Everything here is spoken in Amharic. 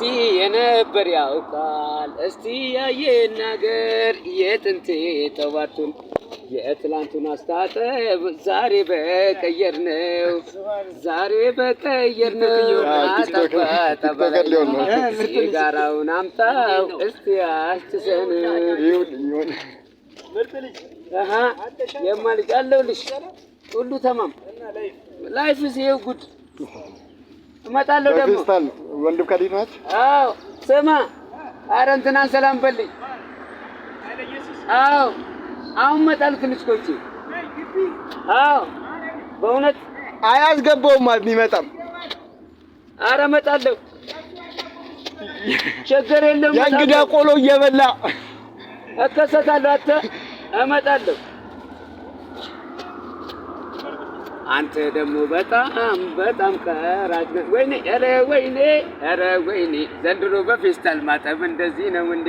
እስቲ የነበር ያውቃል፣ እስቲ ያየን ነገር የጥንቴ ጠዋቱን የትላንቱን አስታጠብ ዛሬ በቀየር ነው፣ ዛሬ በቀየር ነው። TikToker ሊሆን ነው። ሲጋራውን አምጣው እስቲ አስጭሰን። ይሁን ይሁን። አሃ የማ ልጅ አለሁልሽ። ሁሉ ተማም life ይኸው ጉድ እመጣለሁ ደግሞ። በፌስታል ወንድም ከሊድ ናት። አዎ ስማ፣ ኧረ እንትናን ሰላም በልኝ። አዎ አሁን እመጣለሁ ትንሽ ቆይቼ። አዎ በእውነት። አያስገባውም የሚመጣም። ኧረ እመጣለሁ፣ ችግር የለውም። የእንግዳ እመጣለሁ። ቆሎ እየበላ። እከሰታለሁ። አንተ እመጣለሁ። አንተ ደግሞ በጣም በጣም ቀራጭ ነህ። ወይኔ ኧረ ወይኔ ኧረ ወይኔ ዘንድሮ በፌስታል ማጠብ እንደዚህ ነው እንዴ?